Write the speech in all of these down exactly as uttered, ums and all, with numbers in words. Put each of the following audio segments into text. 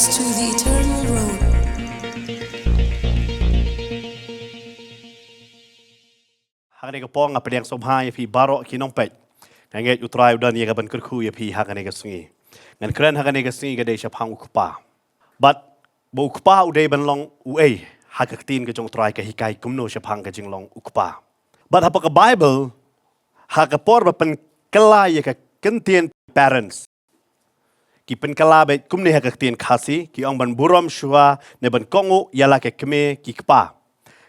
To the eternal road. Ha kane ka por nga pdiang sngewbha ïa phi baroh ki nongpeit. Nga ngeit U Trai u don ïa ka ban kyrkhu ïa phi ha kane ka sngi. Ngan kren ha kane ka sngi ka dei shaphang u kpa. Bad ba u kpa u dei ban long uei ha ka ktien ka jong U Trai, ka hikai kumno shaphang ka jinglong u kpa. Bad hapoh ka Bible, ha ka por ba pynkylla ïa ka kyntien parents, ki pynkylla beit kumne ha ka ktien Khasi, ki ong ban burom shuwa ne ban kohnguh ïa la ka kmie ki kpa.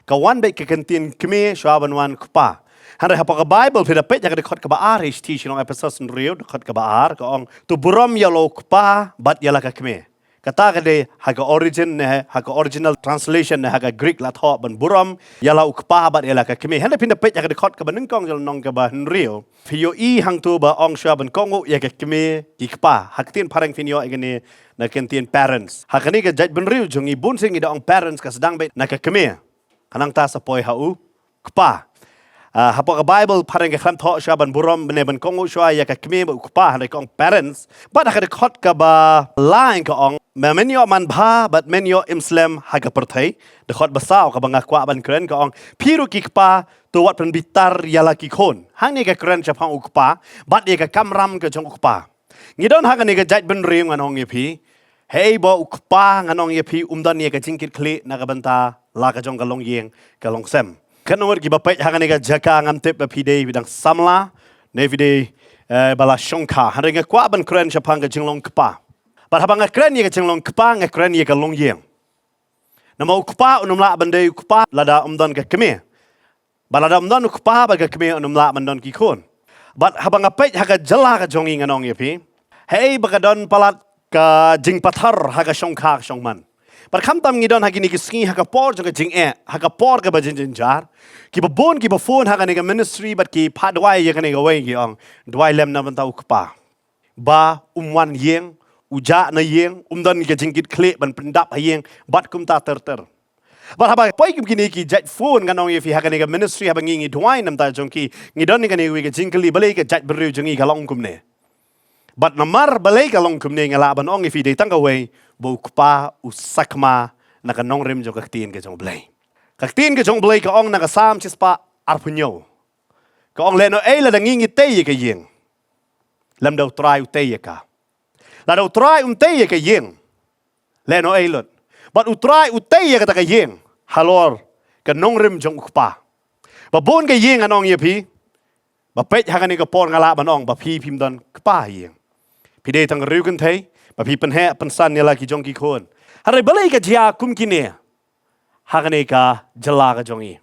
Ka wan beit ka kyntien kmie shuwa ban wan kpa. Hynrei hapoh ka Bible phi da peit ha ka dkhot kaba ar, H T shnong Ephesos hynriew, dkhot kaba ar, ka ong, to burom ïa la u kpa bad ïa la ka kmie. Kata ka dei ha ka origin ne ha ka original translation ne ha ka Greek, la thoh ban burom ïa la u kpa bad ïa la ka kmie. Hynrei phin da peit ha ka dkhot kaba nyngkong jong lynnong kaba hynriew, phi ïohi hangto ba ong shuwa ban kohnguh ïa ka kmie ki kpa. Ha ka ktien phareng phin ïoh ïa kane na ka ktien parents. Ha kane ka jaitbynriew jong ngi bun sien ngi da ong parents, ka sdang beit na ka kmie. Ka nangta sa poi ha u kpa. Ah, hapoh ka Bible phareng ka khlem thoh shuwa ban burom ne ban kohnguh shuwa ïa ka kmie bad u kpa, hynrei ka ong parents. Bad ha ka dkhot kaba lai ka ong, ma men ïoh manbha bad men ïoh im slem ha ka pyrthei. Dkhot ba saw kaba nga kwah ban kren ka ong, phi ruh ki kpa, to wat pynbitar ïa la ki khun. Hangne ka kren shaphang u kpa bad ïa ka kamram ka jong u kpa. Ngi don ha kane ka jaitbynriew, ngan ong ïa phi, hei ba u kpa, ngan ong ïa phi, um don ïa ka jingkitkhlieh na ka bynta la ka jong ka longïing ka longsem. Katno ngut kiba peit ha kane ka jaka, ngam tip ba phi dei, phi dang samla ne phi dei, eh, ba la shongkha. Hynrei nga kwah ban kren shaphang ka jinglong kpa. Bad haba nga kren ïa ka jinglong kpa, nga kren ïa ka longïing. Namar u kpa un ym lah ban dei u kpa lada um don ka kmie. Bad lada um don u kpa bad ka kmie un ym lah ban don ki khun. Bad haba nga peit ha ka jylla ka jong ngi, ngan ong ïa phi, hei ba ka don palat ka jingpathar ha ka shongkha ka shongman. Bad khamtam ngi don ha kine ki sngi ha ka por jong ka jingeh, ha ka por kaba jynjar, kiba bun kiba phone ha kane ka ministry bad ki phah duwai ïa kane kawei, ki ong, duwai lem na bynta u kpa. Ba um wan ïing, u jah na ïing, um don ka jingkitkhlieh ban pyndap ha ïing bad kumta ter ter. Bad haba poi kum kine ki jait phone, ngan ong ïa phi, ha kane ka ministry haba ngi, ngi duwai na bynta jong ki, ngi don ïa kane kawei ka jingkylli, balei ka jaitbynriew jong ngi ka long kumne. Bad namar balei ka long kumne, nga lah ban ong ïa phi, dei tang kawei ba u kpa u sakma na ka nongrim jong ka ktien ka jong U Blei. Ka ktien ka jong U Blei ka ong na ka Salm shispah arphew hynñiew, ka ong, lehnohei lada ngi ngi tei ïa ka ïing, lymda U Trai u tei ïa ka. Lada U Trai um tei ïa ka ïing, lehnohei lut. Bad U Trai u tei ïa kata ka ïing halor ka nongrim jong u kpa. Ba bun ka ïing, ngan ong ïa phi, ba peit ha kane ka por, nga lah ban ong ba phi phim don kpa ïing. Phi dei tang riew kynthei ba phi pynheh pynsan ïa la ki jong ki khun. Hynrei balei ka jia kum kine ha kane ka jylla ka jong ngi?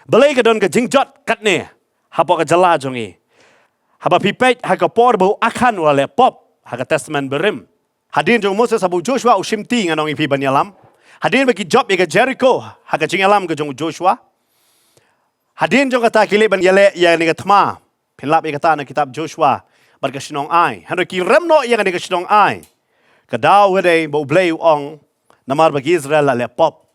Balei ka don ka jingjot katne hapoh ka jylla jong ngi? Haba phi peit ha ka por ba u Akhan u la leh pop ha ka Testament Barim, hadien jong u Moses, haba u Joshua u shimti, ngan ong ïa phi, ban ïalam, hadien ba ki jop ïa ka Jericho ha ka jingïalam ka jong u Joshua, hadien jong kata ki leit ban ïaleh ïa kane ka thma. Phin lap ïa kata na kitab Joshua bad ka shnong Ai. Hynrei ki rem noh ïa kane ka shnong Ai. Ka daw ka dei ba U Blei u ong, namar ba ki Israel la leh pop.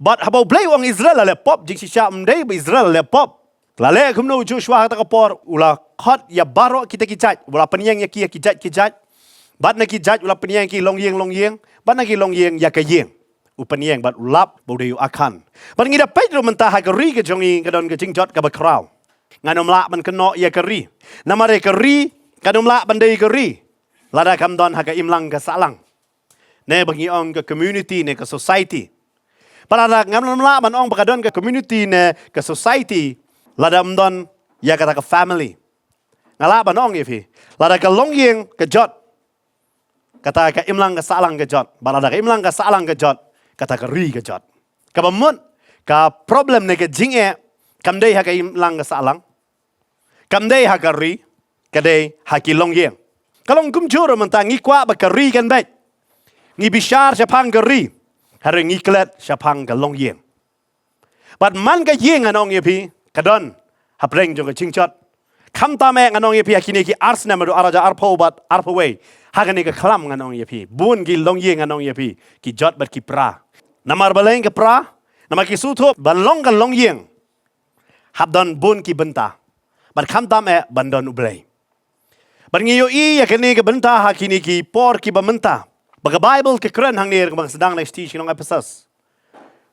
Bad haba U Blei u ong Israel la leh pop, jingshisha ym dei ba Israel la leh pop. La leh kumno u Joshua ha kata ka por? U la khot ïa baroh kita ki jait, u la pynïeng ïa ki ïa ki jait ki jait. Bad na ki jait u la pynïeng ïa ki longïing longïing, bad na ki longïing ïa ka ïing. U pynïeng bad u lap ba u dei u Akhan. Bad ngi da peit ruh mynta ha ka ri ka jong ngi ka don ka jingjot kaba khraw. Ngan ym lah ban kynnoh ïa ka ri. Namar ïa ka ri kan ym lah ban dei ka ri lada kam don ha ka imlang ka sahlang, ne ba ngi ong ka community ne ka society. Bad lada, ngam lah ban ong ba ka don ka community ne ka society lada ym don ïa kata ka family. Nga lah ban ong ïa phi, lada ka longïing ka jot, kata ka imlang ka sahlang ka jot. Bad lada ka imlang ka sahlang ka jot, kata ka ri ka jot. Kaba mut, ka problem ne ka jingeh kam dei ha ka imlang ka sahlang, kam dei ha ka ri, ka dei ha ki longïing. Ka long kumjuh ruh mynta, ngi kwah ba ka ri kan beit. Ngi bishar shaphang ka ri, hynrei ngi klet shaphang ka longïing. Bad man ka ïing, ngan ong ïa phi, ka don hapdeng jong ka jingjot. Khamtam eh, ngan ong ïa phi, ha kine ki ar snem, haduh ar hajar arphew bad arphew wei, ha kane ka khlam, ngan ong ïa phi, bun ki longïing, ngan ong ïa phi, ki jot bad ki pra. Namar balei ka pra? Namar ki sngewthuh ban long ka longïing hap don bun ki bynta, bad khamtam eh ban don U Blei. Bad ngi ïohi ïa kane ka bynta ha kine ki por kiba mynta. Ba ka Baibl ka kren hangne, ka ba nga sdang na shti shnong Ephesus,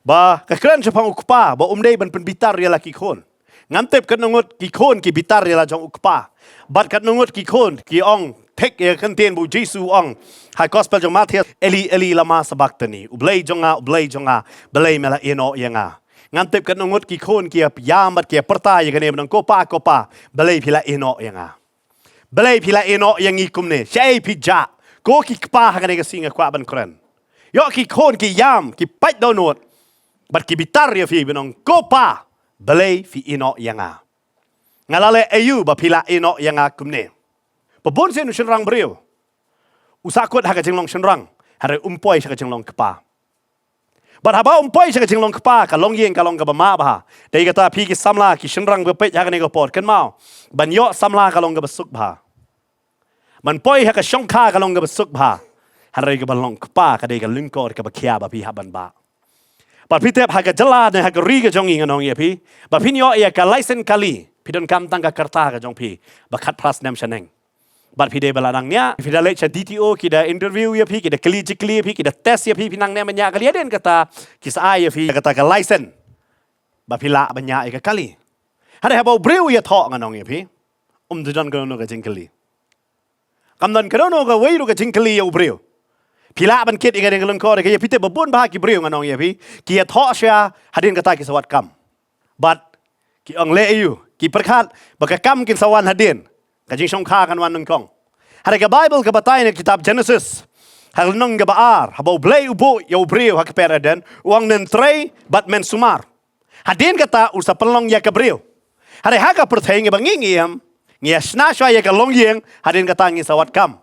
ba ka kren shaphang u kpa ba um dei ban pynbitar ïa la ki khun. Ngam tip katno ngut ki khun ki bitar ïa la jong u kpa. Bad katno ngut ki khun ki ong thik ïa ka ktien ba u Jisu u ong ha gospel jong Mathaios, "Eli, Eli, lama sabakhtani?" "U Blei jong nga, U Blei jong nga, balei me la ïehnoh ïa nga?" Ngam tip katno ngut ki khun ki ïa ïam bad ki ïa pyrta ïa kane ban ong, "Ko Pa, ko Pa, balei phi la ïehnoh ïa nga? Balei phi la ïehnoh ïa ngi kumne? Shaei phi jah, ko ki kpa ha kane ka sngi?" Nga kwah ban kren. Ïoh ki khun ki ïam, ki pait dohnud bad ki bitar ïa phi ban ong, "Ko Pa, balei phi ïehnoh ïa nga? Nga la leh aïu ba phi la ïehnoh ïa nga kumne?" Ba bun sien u shynrang briew u sahkut ha ka jinglong shynrang, hynrei um poi sha ka jinglong kpa. Bad haba um poi sha ka jinglong kpa, ka longïing ka long kaba mah bha. Dei kata phi ki samla, ki shynrang ba peit ha kane ka por, kynmaw, ban ïoh samla ka long kaba suk bha. Ban poi ha ka shongkha ka long kaba suk bha. Hynrei kaba long kpa ka dei ka lyngkor kaba khia ba phi hap ban bah. Bad phi tip, ha ka jylla ne ha ka ri ka jong ngi, ngan ong ïa phi, ba phin ïoh ïa ka license kali, phi donkam tang ka karta ka jong phi ba khatphra snem shaneng. Bad phi dei ba la nang ñiah, phi da leit sha D T O, ki da interview ïa phi, ki da kylli jingkylli ïa phi, ki da test ïa phi, phi nang ne em ban ñiah kali. Hadien kata ki sa ai ïa phi kata ka license ba phi lah ban ñiah ïa ka kali. Hynrei haba u briew u ïathoh, ngan ong ïa phi, um don kano kano ka jingkylli. Kam don kano kano kawei ruh ka jingkylli ïa u briew. Phi lah ban kit ïa ka dei ka lyngkor ïa ka. Ïa phi tip, ba bun bha ki briew, ngan ong ïa phi, ki ïathoh shuwa, hadien kata ki sa wad kam. Bad ki ong leh aïu, ki pyrkhat ba ka kam kin sa wan hadien, ka jingshongkha kan wan nyngkong. Hynrei ka Baibl ka batai na kitab Genesis, ha ka lynnong kaba ar, haba U Blei u buh ïa u briew ha ka kper Eden, u ong, "Men trei bad men sumar." Hadien kata u sa pynlong ïa ka briew. Hynrei ha ka pyrthei ngi ba ngi, ngi ïam, ngi ïa shna shuwa ïa ka longïing, hadien kata ngi sa wad kam.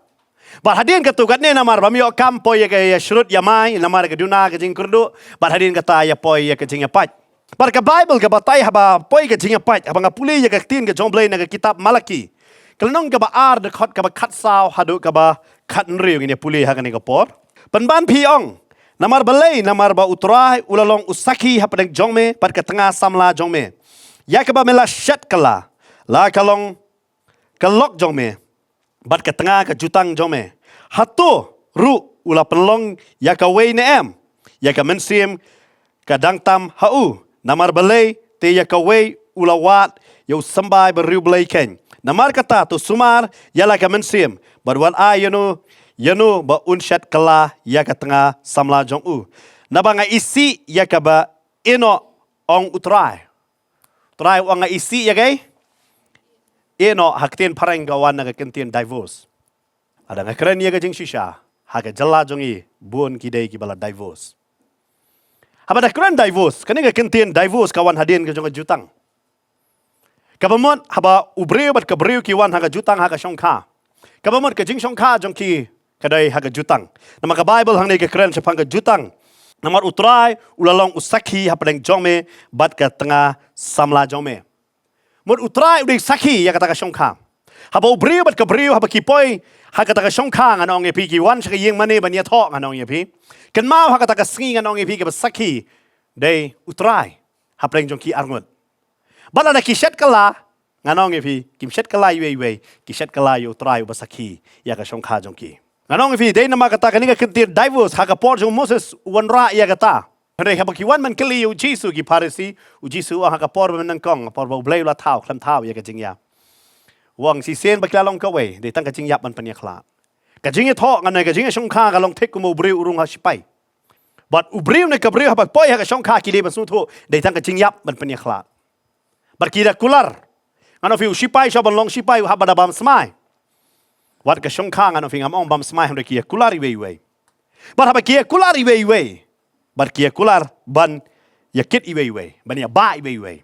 Bad hadien katto katne, namar bam ïoh kam, poi ïa ka ïa shrut ïa mai, namar ka duna ka jingkyrduh, bad hadien kata ïa poi ïa ka jingïapait. Bad ka Baibl ka batai, haba poi ka jingïapait, haba nga pule ïa ka ktien ka jong U Blei na ka kitab Malaki, ka lynnong kaba ar, dkhot kaba khatsaw haduh kaba khathynriew, ngin ïa pule ha kane ka por. Pynban phi ong, namar balei? Namar ba U Trai u la long u sakhi hapdeng jong me bad ka tnga samla jong me, ïa kaba me la shet kylla, la ka long ka lok jong me bad ka tnga ka jutang jong me. Hato ruh u la pynlong ïa kawei ne em ïa ka mynsiem ka dang tam ha u? Namar balei te ïa kawei u la wad ïa u symbai ba riewblei keiñ. Namar kata, to sumar ïa la ka mynsiem bad wat ai ïa no ïa no ba un shet kylla ïa ka tnga samla jong u. Naba nga isih ïa kaba ïehnoh, ong U Trai. Trai u ong nga isih ïa kaei? Ïehnoh, ha ka ktien phareng ka wan na ka ktien divorce. Lada nga kren ïa ka jingshisha, ha ka jylla jong ngi bun ki dei kiba la divorce. Haba da kren divorce, kane ka ktien divorce ka wan hadien ka jong ka jutang. Kaba mut haba u briew bad ka briew ki wan ha ka jutang, ha ka shongkha, kaba mut ka jingshongkha jong ki ka dei ha ka jutang. Namar ka Baibl hangne ka kren shaphang ka jutang. Namar U Trai u la long u sakhi hapdeng jong me bad ka tnga samla jong me. Mut U Trai u dei sakhi ïa kata ka shongkha. Haba u briew bad ka briew, haba ki poi ha kata ka shongkha, ngan ong ïa phi, ki wan sha ka ïing mane ban ïathoh, ngan ong ïa phi, kynmaw, ha kata ka sngi, ngan ong ïa phi, kaba sakhi dei U Trai hapdeng jong ki arngut. Bad lada ki shet kylla, ngan ong ïa phi, kim shet kylla iwei iwei, ki shet kylla ïa U Trai uba sakhi ïa ka shongkha jong ki. Ngan ong ïa phi, dei namar kata kane ka ktien divorce, ha ka por jong u Moses u wanrah ïa kata. Hynrei haba ki wan ban kylli ïa u Jisu ki Pharisi, u Jisu u ong, ha ka por ba mynnyngkong, ha ka por ba U Blei u la thaw, khlem thaw ïa ka jingïap, u ong, shisien ba ki la long kawei, dei tang ka jingïap ban pynïakhlad. Ka jingïathoh, ngan ong, ka jingïashongkha ka long thik kum u briew u rung ha sipai. Bad u briew ne ka briew haba poi ha ka shongkha, ki dei ban sngewthuh, dei tang ka jingïap ban pynïakhlad. Bad ki da kular. Ngan ong ïa phi, u sipai shuwa ban long sipai u hap ban da bam smai. Wat ka shongkha, ngan ong ïa phi, ngam ong bam smai, hynrei ki ïa kular iwei iwei. Bad haba ki ïa kular iwei iwei, bad ki ïa kular ban ïa kit iwei iwei, ban ïa bah iwei iwei.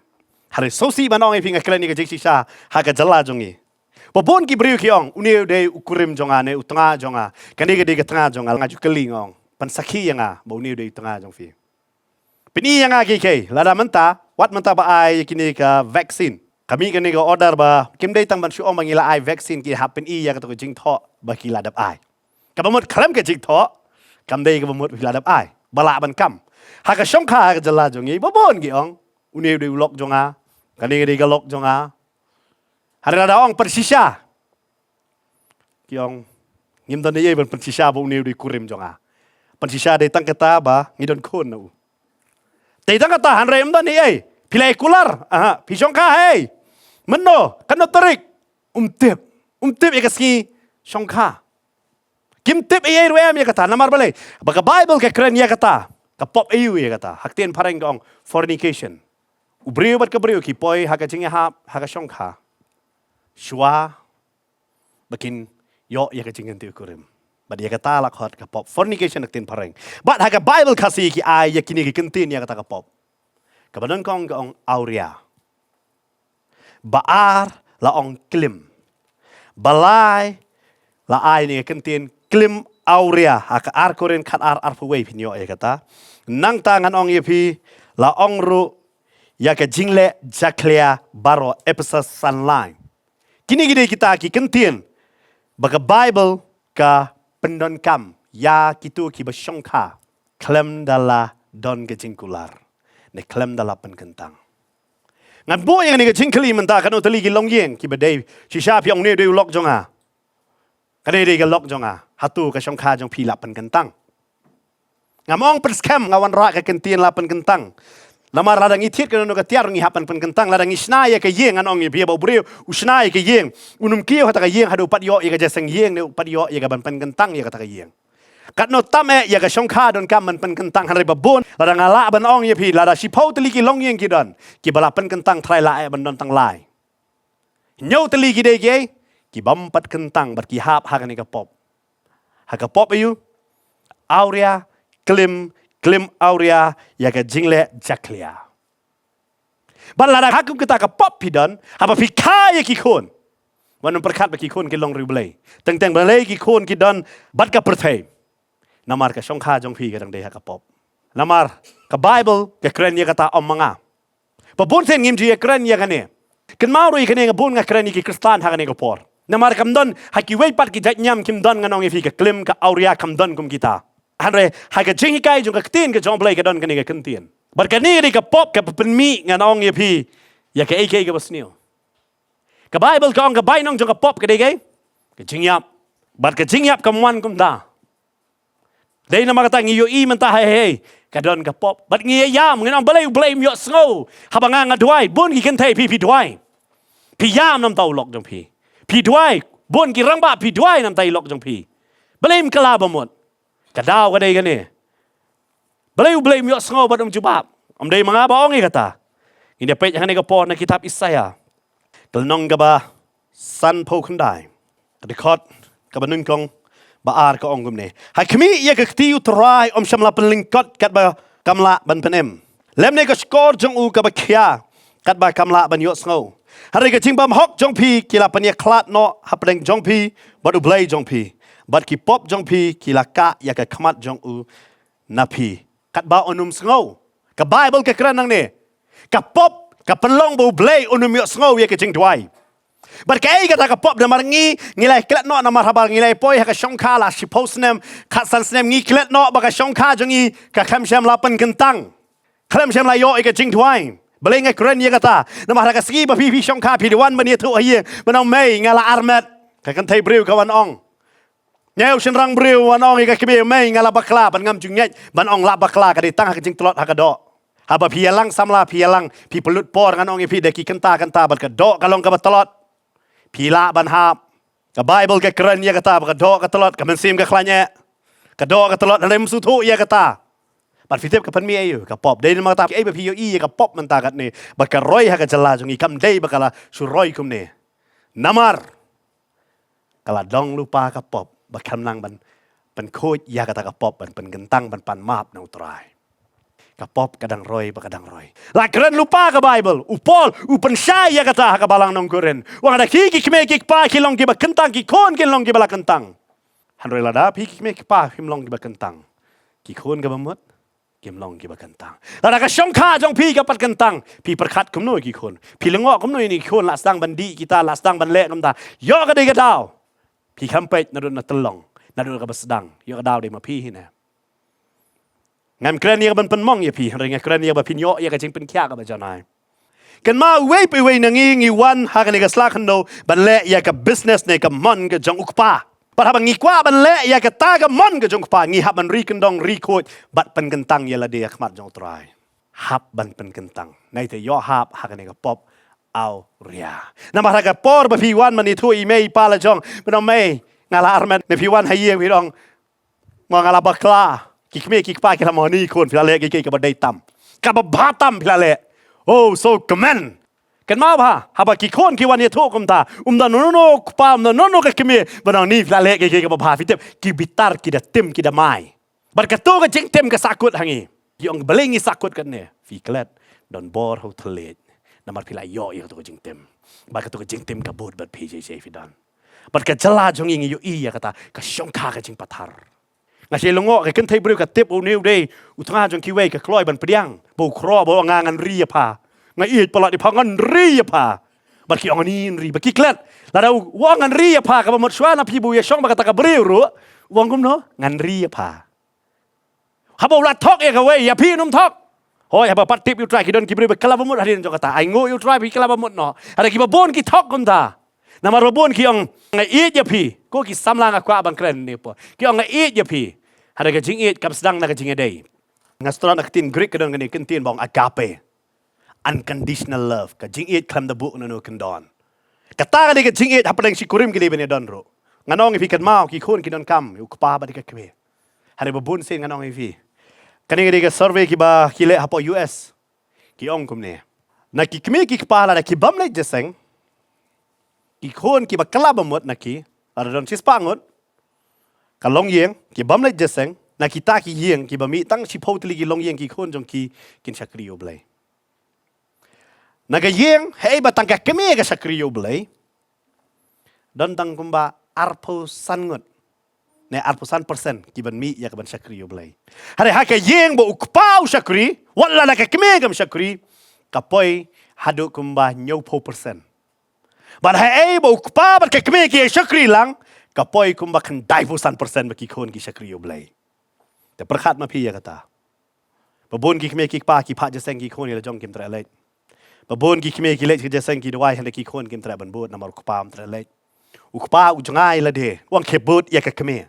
Hynrei sngewsih ban ong ïa phi, nga kren ïa ka jingshisha ha ka jylla jong ngi. Ba bun ki briew ki ong, une u dei u kurim jong nga ne u tnga jong nga, kane ka dei ka tnga jong nga, nga ju kylli, nga ong, pynsakhi ïa nga ba une u dei u tnga jong phi. Pyni ïa nga kiei kiei, lada mynta, wat mynta ba ai ïa kine ka vaccine. Ka mih kane ka order ba kim dei tang ban shu ong ba ngi la ai vaccine, ki hap pyni ïa kato ka jingthoh ba ki la dep ai. Kaba mut khlem ka jingthoh, kam dei kaba mut ba ki la dep ai. Ba lah ban kam. Ha ka shongkha ha ka jylla jong ngi, ba bun ki ong, une u dei u lok jong nga, kane ka dei ka lok jong nga. Hynrei lada ong pynshisha, ki ong, Ngim don ei ei ban pynshisha ba une u dei kurim jong nga. Pynshisha dei tang kata ba ngi don khun na u. Dei tang kata, hynrei ym don ei ei. Phi la ïa kular, aha, phi shongkha hei. Mynno, katno tarik? Um tip. Um tip ïa ka sngi shongkha. Kim tip ei ei ruh em ïa kata, namar balei? Ba ka Baibl ka kren ïa kata. Ka pop aïu ïa kata? Ha ka ktien phareng ka ong fornication. U briew bad ka briew ki poi ha ka jingïahap, ha ka shongkha. Shuwa ba kin ïoh ïa ka jingkyntu kurim. Bad ïa kata la khot ka pop. Fornication ha ka ktien phareng. Bad ha ka Baibl Khasi ki ai ïa kine ki kyntien ïa kata ka pop. Kaba nyngkong ka ong awria. Ba ar la ong klim. Ba lai la ai ïa kane ka kyntien klim awria. Ha ka ar Korinth khat ar arphew wei phin ïoh ïa kata. Nangta ngan ong ïa phi, la ong ruh ïa ka jingleh jakhlia baroh, Ephesus san lai. Kine ki dei kita ki kyntien ba ka Baibl ka pyndonkam ïa kito kiba shongkha khlem da la don ka jingkular ne khlem da la pynkyntang. Ngan buh ïa kane ka jingkylli mynta, katno tylli ki longïing kiba dei, shisha phi ong ne dei u lok jong nga. Kane dei ka lok jong nga. Hato ka shongkha jong phi la pynkyntang? Ngam ong pynskhem, nga wanrah ka kyntien la pynkyntang. Namar lada ngi thied kano kano ka tiar ngi hap ban pynkyntang, lada ngi shna ïa ka ïing, ngan ong ïa phi ba u briew u shna ïa ka ïing, un ym kiew ha kata ka ïing haduh u pat ïoh ïa ka jingïaseng ïing ne u pat ïoh ïa ka ban pynkyntang ïa kata ka ïing. Katno tam eh ïa ka shongkha donkam ban pynkyntang, hynrei ba bun, lada nga lah ban ong ïa phi, lada shiphew tylli ki longïing ki don kiba la pynkyntang, trai lah eh ban don tang lai. Hynñiew tylli ki dei kiei? Kibym pat kyntang bad ki hap ha kane ka pop. Ha ka pop aïu? Awria, klim, klim awria ïa ka jingleh jakhlia. Bad lada ha kum kata ka pop phi don, haba phi kha ïa ki khun, wat nym pyrkhat ba ki khun ki long riewblei. Teng teng balei ki khun ki don bad ka pyrthei? Namar ka shongkha jong phi ka dang dei ha ka pop. Namar ka Baibl ka kren ïa kata, ym ma nga. Ba bun sien ngim ju ïa kren ïa kane. Kynmaw ruh ïa kane, nga bun nga kren ïa ki Khristan ha kane ka por. Namar kam don ha kiwei pat ki jait niam, kim don, ngan ong ïa phi, ka klim, ka awria, kam don kum kita. Hynrei ha ka jinghikai jong ka ktien ka jong U Blei ka don kane ka kyntien. Bad kane ka dei ka pop kaba pynmih, ngan ong ïa phi, ïa kaei kaei kaba sniew. Ka Baibl ka ong ka bainong jong ka pop ka dei kaei? Ka jingïap. Bad ka jingïap kam wan kumta. Dei namar kata ngi ïohi mynta, hei hei, ka don ka pop. Bad ngi ïam, ngi ong balei U Blei um ïohsngew haba nga nga duwai. Bun ki kynthei, phi phi duwai. Phi ïam namar u lok jong phi. Phi duwai. Bun ki rangbah, phi duwai namar i lok jong phi. Balei um kylla ba mut? Ka daw ka dei kane. Balei U Blei um ïohsngew bad um jubab? Ym dei ma nga ba ong ïa kata. Ngin ïa peit ha kane ka por na kitab Isaïah, ka lynnong kaba sanphew khyndai, ka dkhot kaba nyngkong ba ar, ka ong kumne: Ha khmih ïa ka kti U Trai ym shym la pynlyngkot katba kam lah ban pynim, lymne ka shkor jong u kaba khia katba kam lah ban ïohsngew. Hynrei ka jingbymhok jong phi ki la pynïakhlad noh hapdeng jong phi bad U Blei jong phi, bad ki pop jong phi ki la kah ïa ka khmat jong u na phi, katba un ym sngew. Ka Baibl ka kren nangne, ka pop ka pynlong ba U Blei un ym ïohsngew ïa ka jingduwai. Bad kaei kata ka pop? Namar ngi, ngi la klet noh, namar haba ngi la poi ha ka shongkha la shiphew snem, khatsan snem, ngi klet noh ba ka shongkha jong ngi ka khlem shym la pynkyntang, khlem shym la ïoh ïa ka jingduwai. Balei nga kren ïa kata? Namar ha ka sngi ba phi phi shongkha, phi wan ban ïathuh ha ïing, ban ong, mei, nga la armet. Ka kynthei briew ka wan ong, ïa u shynrang briew wan ong ïa ka kmie, mei, nga la bakla. Bad ngam ju ngeit ban ong la bakla, ka dei tang ha ka jingtlot ha ka doh. Haba phi ïalang samla, phi ïalang, phi pynlut por, ngan ong ïa phi, da ki kynta kynta bad ka doh ka long kaba tlot. Phi lah ban hap. Ka Baibl ka kren ïa kata ba ka doh ka tlot, ka mynsiem ka khlaiñ eh. Ka doh ka tlot, hynrei ym sngewthuh ïa kata. Bad phi tip ka pynmih aïu? Ka pop. Dei namar kata, ei ba phi ïohi ïa ka pop mynta katne ba ka roi ha ka jylla jong ngi, kam dei ba ka la shu roi kumne. Namar ka la dang lypa ka pop, ba khlem nang ban pynkhuid ïa kata ka pop, ban pynkyntang, ban pan map na U Trai. Ka pop ka dang roi, ba ka dang roi. La kren lypa ka Baibl. U Paul u pynshai ïa kata ha ka balang nong Korinth. U ong, lada ki, ki kmie ki kpa ki long kiba kyntang, ki khun kin long kiba la kyntang. Hynrei lada phi ki kmie ki kpa phim long kiba kyntang, ki khun kiba mut kim long kiba kyntang. Lada ka shongkha jong phi ka pat kyntang, phi pyrkhat kumno ïa ki khun? Phi lyngngoh kumno ïa ki khun? La sdang ban dih kita, la sdang ban leh kumta. Ïoh ka dei ka daw. Phi kham peit naduh na tyllong, naduh kaba sdang. Ïoh ka daw dei ma phi hi ne. Ngam kren ïa ka ban pynmong ïa phi, hynrei nga kren ïa ba phin ïoh ïa ka jingpynkhiah kaba janai. Kynmaw, uwei pa uwei na ngi ngi wan ha kane ka sla khyndew ban leh ïa ka business ne ka mon ka jong u kpa. Bad haba ngi kwah ban leh ïa kata ka mon ka jong u Kpa, ngi hap ban ri kyndong ri khuid bad pynkyntang ïa lade ha khmat jong u Trai. Hap ban pynkyntang. Nai te ïoh hap ha kane ka pop awria. Namar ha ka por ba phi wan ban ïathuh ïa i mei i pa la jong, ban ong mei, nga la armet, ne phi wan ha ïing phi ong, mo nga la bakla. Ki kmie ki kpa ki la mo ni khun phi la leh kiei kiei kaba dei tam, kaba bha tam phi la leh. Oh, so kmen. Kynmaw bha, haba ki khun ki wan ïathuh kumta, um don uno uno u kpa, um don uno uno ka kmie ban ong ni phi la leh kiei kiei kaba bha, phi tip, ki bitar, ki da tim, ki da mai. Bad kato ka jingtim ka sahkut ha ngi. Ki ong balei ngi sahkut katne. Phi klet, don bor ha u thylliej. Namar phi la ïoh ïa kato ka jingtim. Bad kato ka jingtim ka bud bad phi jai jai phi don. Bad ka jylla jong ngi ngi ïohi ïa kata, ka shongkha ka jingpathar. Nga shai lyngngoh, ka kynthei briew ka tip une u dei u tnga jong kiwei, ka kloi ban pdiang. Ba u khroh, ba u ong ngan ri ïa pha. Nga ïeit palat ïa pha, ngan ri ïa pha. Bad ki ong ani ri, ba ki klet. Lada u ong ngan ri ïa pha, kaba mut shuwa na phi ba u ïashong bad kata ka briew ruh, u ong kumno, ngan ri ïa pha. Haba u la thok ïa kawei, ïa phi un ym thok. Hooid, haba pat tip ïa u Trai, ki don ki briew ba kylla ba mut hadien jong kata. Ai nguh ïa u Trai, phi kylla ba mut noh. Hynrei kiba bun ki thok kumta. Namar ba bun ki ong nga ïeit ïa phi. Ko ki samla nga kwah ban kren ne po, ki ong nga ïeit ïa phi. Hynrei ka jingïeit kam sdang na ka jingïadei. Nga sdang na ka ktien Greek ka don kane ka ktien ba ong agape. Unconditional love. Ka jingïeit khlem da buh kano kano kyndon. Kata ka dei ka jingïeit hapdeng shi kurim ki dei ban ïadon ruh. Ngan ong ïa phi, kynmaw, ki khun ki donkam ïa u kpa bad ïa ka kmie. Hynrei ba bun sien ngan ong ïa phi, kane ka dei ka survey kiba ki leh hapoh U S. Ki ong kumne, na ki kmie ki kpa lada ki bym leit jingïaseng, ki khun kiba kylla ba mut na ki, lada don shispah ngut ka longïing, ki bym leit jingïaseng, na kita ki ïing kiba mih tang shiphew tylli ki longïing, ki khun jong ki kin shakri ïa U Blei. Na ka ïing haei ba tang ka kmie ka shakri ïa U Blei, don tang kumba arphew san ngut ne arphew san percent kiban mih ïa kaban shakri ïa U Blei. Hynrei ha ka ïing ba u kpa u shakri, wat la na ka kmie kam shakri, ka poi haduh kumba hynñiewphew percent. Bad haei ba u kpa bad ka kmie ki shakri lang, ka poi kumba khyndaiphew san percent ba ki khun ki shakri ïa U Blei. Te pyrkhat ma phi ïa kata. Ba bun ki kmie ki kpa ki phah jingïaseng, ki khun ïa la jong kim treh leit. Ba bun ki kmie ki leit jingïaseng ki duwai, hynrei ki khun kim treh ban bud namar u kpa um treh leit. U kpa u jngai lade, u ong khie bud ïa ka kmie.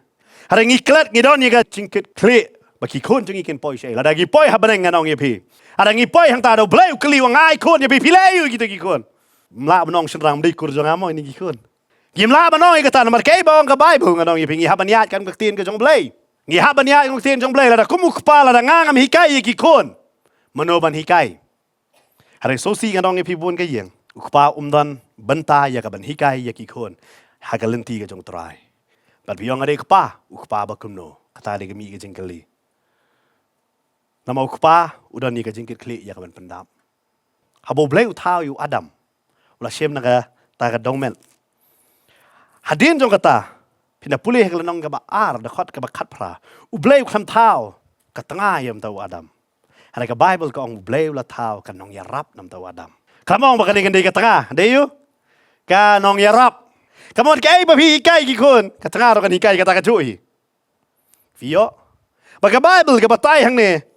Hynrei ngi klet, ngi don ïa ka jingkitkhlieh ba ki khun jong ngi kin poi shaei. Lada ngi poi ha bneng, ngan ong ïa phi, lada ngi poi hangta, da U Blei u kylli, u ong ai khun ïa phi, phi leh aïu ïa kita ki khun? Ym lah ban ong shynrang, ym dei kur jong nga mo ine ki khun. Ngim lah ban ong ïa kata namar kaei ba ong ka Baibl, ngan ong ïa phi, ngi hap ban ïaid kum ka ktien ka jong U Blei. Ngi hap ban ïaid kum ka ktien jong U Blei. Lada kum u kpa, lada nga ngam hikai ïa ki khun, mano ban hikai? Hynrei shisha ngan ong ïa phi, bun ka ïing u kpa um don bynta ïa kaban hikai ïa ki khun ha ka lynti ka jong U Trai. Bad phi ong nga dei kpa, u kpa ba kumno? Kata dei ka mih ka jingkylli. Namar u kpa u don ïa ka jingkitkhlieh ïa kaban pyndap. Haba U Blei u thaw ïa u Adam, u la shim na kata ka dongmet. Hadien jong kata, phin da pule ha ka lynnong kaba ar, dkhot kaba khatphra, U Blei u khlem thaw ka tnga ïa uta u Adam. Hynrei ka Baibl ka ong U Blei u la thaw ka nongïarap na uta u Adam. Khlem ong ba kane kan dei ka tnga, dei aïu? Ka nongïarap. Ka mut kaei ba phi hikai ki khun, ka tnga ruh kan hikai kata kajuh hi. Phi ïoh? Ba ka Baibl ka batai hangne,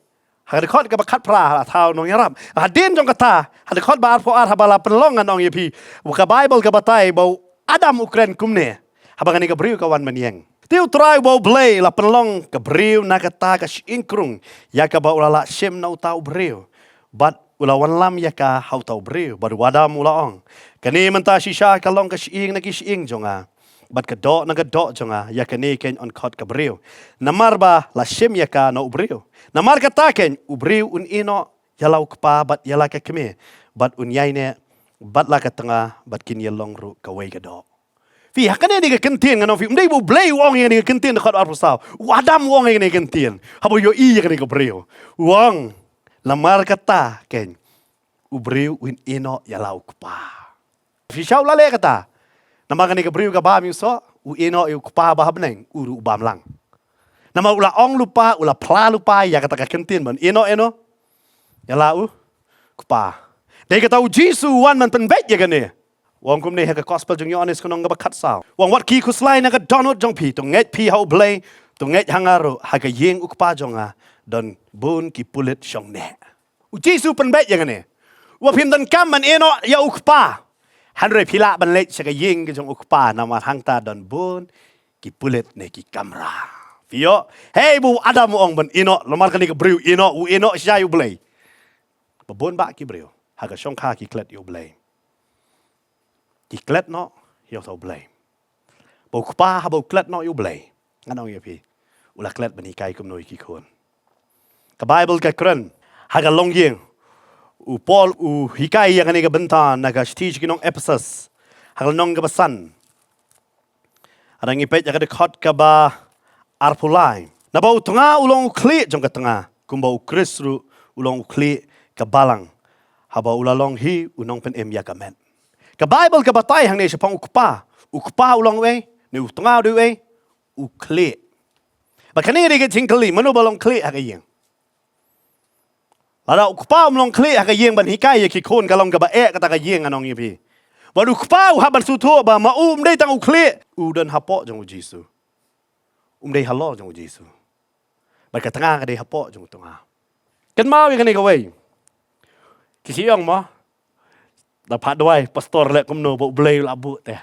ha ka dkhot kaba khatphra la thaw nongïarap. Hadien jong kata, ha dkhot ba arphew ar, haba la pynlong, ngan ong ïa phi, ka Baibl ka batai ba u Adam u kren kumne haba kane ka briew ka wan ban ïeng. Te U Trai uba U Blei u la pynlong ka briew na kata ka shyieng krung ïa kaba u la lah shim na uta u briew, bad u la wanlam ïa ka ha uta u briew. Bad u Adam u la ong, kane mynta shisha ka long ka shyieng na ki shyieng jong nga, bad ka doh na ka doh jong nga. Ïa kane keiñ yn khot ka briew, namar ba la shim ïa ka na u briew. Namar kata keiñ u briew un ïehnoh ïa la u kpa bad ïa la ka kmie, bad un ïaineh bad la ka tnga, bad kin ïalong ruh kawei ka doh. Phi, ha kane dei ka kyntien, ngan ong phi, ym dei ba U Blei u ong ïa kane ka kyntien, dkhot arphew saw. U Adam u ong ïa kane ka kyntien haba u ïohi ïa kane ka briew. U ong, namar kata keiñ u briew un ïehnoh ïa la u kpa. Phi, shisha u la leh kata. Namar kane ka briew ka bam ïa u soh, u ïehnoh ïa u kpa ba ha bneng, u ruh u bam lang. Namar u la ong lypa, u la phla lypa ïa kata ka kyntien ban ïehnoh, ïehnoh ïa la u kpa. Dei kata U Jisu u wan ban pynbeit ïa kane. U ong kumne ha ka Gospel jong u Ïoannis, ka lynnong kaba khatsaw. U ong, wat ki khuslai na ka dohnud jong phi, to ngeit phi ha U Blei, to ngeit ha nga ruh. Ha ka ïing u Kpa jong nga don bun ki pulit shongneh. U Jisu u pynbeit ïa kane. U ong phim donkam ban ïehnoh ïa u Kpa, hynrei phi lah ban leit sha ka ïing ka jong u Kpa, namar hangta don bun ki pulit ne ki kamra. Phi ïoh, hei ba u Adam u ong ban ïehnoh, namar kane ka briew ïehnoh, u ïehnoh shisha ïa u Blei. Ba bun bah ki briew ha ka shongkha ki klet ïa u Blei. Ki klet noh ïa uta u Blei. Ba u kpa haba u klet noh ïa u Blei, ngan ong ïa phi, u la klet ban hikai kumno ïa ki khun. Ka Baibl ka kren ha ka longïing, u Paul u hikai ïa kane ka bynta na ka shithi sha ki nong Ephesus, ha ka lynnong kaba san. Haba ngi peit ïa ka dkhot kaba arphew lai. Naba u tnga u long u khlieh jong ka tnga, kumba u Khrist ruh u long u khlieh ka balang, haba u la long hi u nongpynim ïa ka met. Ka Baibl ka batai hangne shaphang u kpa. U kpa u long uei, ne u tnga u dei uei? U khlieh. Bad kane ka dei ka jingkylli, mano ba long khlieh ha ka ïing? Lada u kpa um long khlieh ha ka ïing ban hikai ïa ki khun, ka long kaba eh kata ka ïing, ngan ong ïa phi. Bad u kpa u hap ban sngewthuh ba ma u um dei tang u khlieh, u don hapoh jong u Jisu. Um dei halor jong u Jisu. Bad ka tnga ka dei hapoh jong u tnga. Kynmaw ïa kane kawei. Ki shu ong mo, da phah duwai pastor leh kumno ba u Blei u la buh te.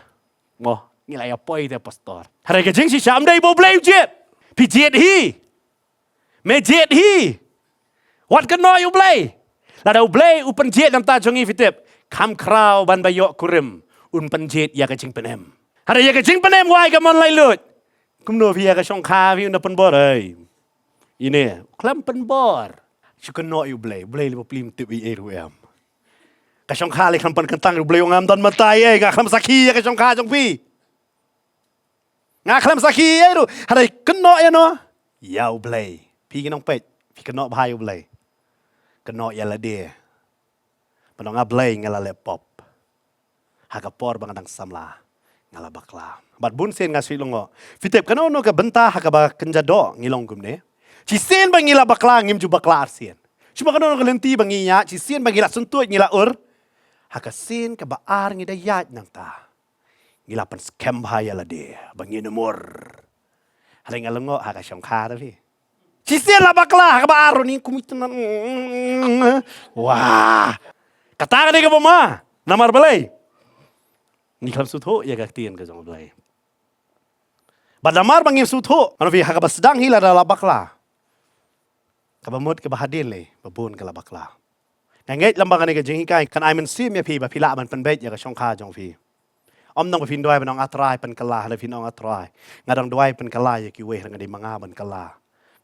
Mo, ngi la ïa poi te pastor. Hynrei ka jingshisha ym dei ba u Blei u jied. Phi jied hi. Me jied hi. Wat kynnoh ïa u Blei. Lada u Blei u pynjied na ka bynta jong ngi, phi tip, kham khraw ban ba ïoh kurim, un pynjied ïa ka jingpynim. Hynrei ïa ka jingpynim wai ka mon laitluid. Kumno phi ïa ka shongkha phi un da pynbor ei? Ine, khlem pynbor. Shu kynnoh ïa u Blei, u Blei lei ba plie, ym tip ei ei ruh em. Ka shongkha lei khlem pynkyntang, u Blei u ong ngam don batai ei, nga khlem sakhi ïa ka shongkha jong phi. Nga khlem sakhi ei ruh, hynrei kynnoh ïa no? Ïa u Blei. Phi ki nongpeit, phi kynnoh bha ïa u Blei? Kynnoh ïa lade. Ba nga Blei nga la leh pop. Ha ka por ba nga dang samla, nga la bakla. Bad bun sien nga shu lyngngoh. Phi tip kano kano ka bynta ha kaba kynja doh ngi long kumne. Shisien ba ngi la bakla ngim ju bakla arsien. Shu ba kano kano ka lynti ba ngi ïaid, shisien ba ngi la syntuid ngi la ur. Ha ka sien kaba ar ngi da ïaid nangta, ngi la pynskhem bha ïa lade ba ngin ym ur. Hynrei nga lyngngoh ha ka shongkha ruh phi. Shisien la bakla ha kaba ar ruh ngi kum ïa tnat. Wah. Kata ka dei kaba ma. Namar balei? Ngi khlem sngewthuh ïa ka ktien ka jong u Blei. Bad namar ba ngim sngewthuh, ngan ong ïa phi ha kaba sdang hi lada la bakla, kaba mut kaba hadien lei ba bun ka la bakla. Nga ngeit lem ba kane ka jinghikai kan ai mynsiem ïa phi ba phi lah ban pynbeit ïa ka shongkha jong phi. Ym tang ba phin duwai ban ong A Trai pynkylla, hynrei phin ong A Trai, nga dang duwai pynkylla ïa kiwei, hynrei nga dei ma nga ban kylla.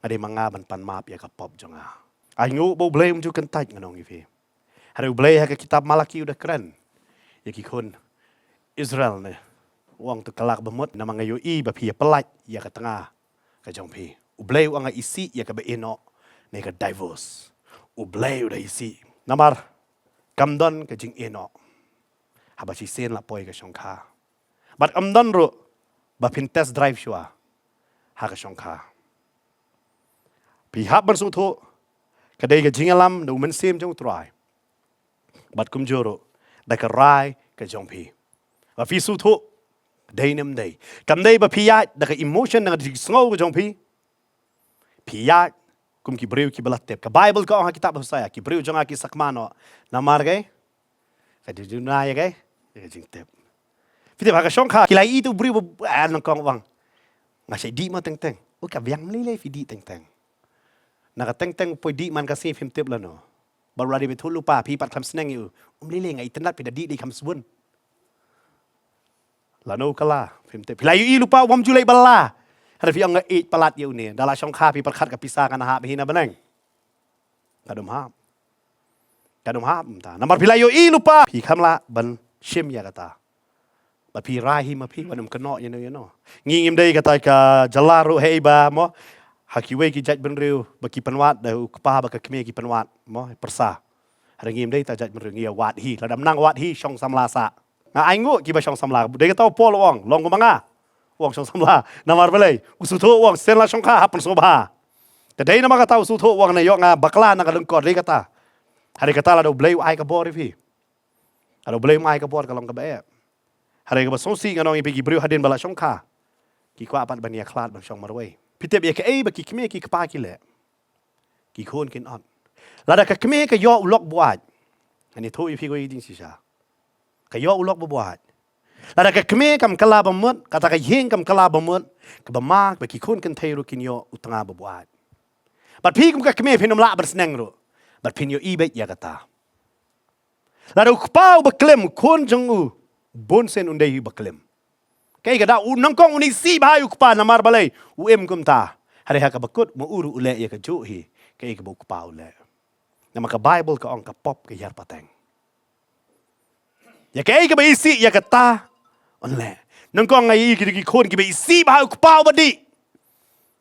Nga dei ma nga ban pan map ïa ka pop jong nga. Ai nguh ba u Blei um ju kyntait, ngan ong ïa phi. Hynrei u Blei ha ka kitab Malaki u da kren ïa ki khun Israel ne, u ong to kylla kaba mut, namar nga ïohi ba phi ïa pyllait ïa ka tnga ka jong phi. U Blei u ong nga isih ïa kaba ïehnoh ne ka divorce. U Blei u da isih. Namar kam don ka jingïehnoh haba shisien la poi ka shongkha. Bad kam don ruh ba phin test drive shuwa ha ka shongkha. Phi hap ban sngewthuh ka dei ka jingïalam da u Mynsiem jong u Trai. Bad kumjuh ruh da ka rai ka jong phi. Ba phi sngewthuh dei ne ym dei. Kam dei ba phi ïaid da ka emotion, da ka jingsngew ka jong phi. Phi ïaid kum ki briew kiba la tip. Ka Baibl ka ong ha kitab Hosea, ki briew jong nga ki sakma noh namar ka, ka jingduna ïa ka, ïa ka jingtip. Phi tip ha ka shongkha ki la ïohi tu u briew ba, ah, nyngkong u ong, nga shait dih mo teng teng. U ka biang, ym lei lei phi dih teng teng. Na ka teng teng poi dih man ka sngi phim tip lano. Bad u la dei ba ïathuh lypa, phi pat khlem sneng ïa u. Ym lei lei, nga itynnad phi da dih dei kham sbun. Lano ka la, phim tip. Phi la ïohi lypa u bym ju leit bylla. Hynrei phi ong nga ïeit palat ïa une. Da la shongkha phi pyrkhat ka pisa kan hap hi na bneng. Ka dum hap. Ka dum hap mynta. Namar phi la ïohi lypa, phi kham lah ban shim ïa kata. Ba phi rai hi ma phi, wat nym kynnoh ïa no ïa no. Ngi ngim dei kata ka jylla ruh, hei ba mo, ha kiwei ki jaitbynriew ba ki pynwad da u kpa bad ka kmie ki pynwad mo, pyrsa. Hynrei ngim dei ta jaitbynriew, ngi ïa wad hi. Lada ym nang wad hi, shong samla sah. Nga ainguh kiba shong samla. Dei kata u Paul u ong, long kumba nga. U ong shong samla. Namar balei? U sngewthuh u ong shisien la shongkha hap pynsngewbha. Ka dei namar kata u sngewthuh u ong, nga ïoh nga bakla na ka lyngkor, dei kata. Hynrei kata lada u Blei u ai ka bor ïa phi. Lada u Blei um ai ka bor ka long kaba eh. Hynrei kaba sngewsih ngan ong ïa phi, ki briew hadien ba la shongkha ki kwah pat ban ïakhlad ban shong marwei. Phi tip ïa kaei ba ki kmie ki kpa ki leh? Ki khun kin ot. Lada ka kmie ka ïoh u lok buaid, ngan ïathuh ïa phi kawei ka jingshisha. Ka ïoh u lok ba buaid. Lada ka kmie kam kylla ba mut, kata ka ïing kam kylla ba mut, kaba ma, ba ki khun kynthei ruh kin ïoh u tnga ba buaid. Bad phi kum ka kmie phin ym lah ban sneng ruh. Bad phin ïohi beit ïa kata. Lada u kpa uba klim, u khun jong u, bun sien un dei uba klim. Kaei ka daw, u nyngkong un isih bha ïa u kpa namar balei, u im kumta. Hynrei ha kaba kut, ma u ruh u leh ïa kajuh hi, kaei kaba u kpa u leh. Namar ka Baibl ka ong ka pop ka hiar pateng. Ïa kaei kaba isih ïa kata, un leh. Nyngkong nga ïohi ki dei ki khun kiba isih bha ïa u kpa uba dih.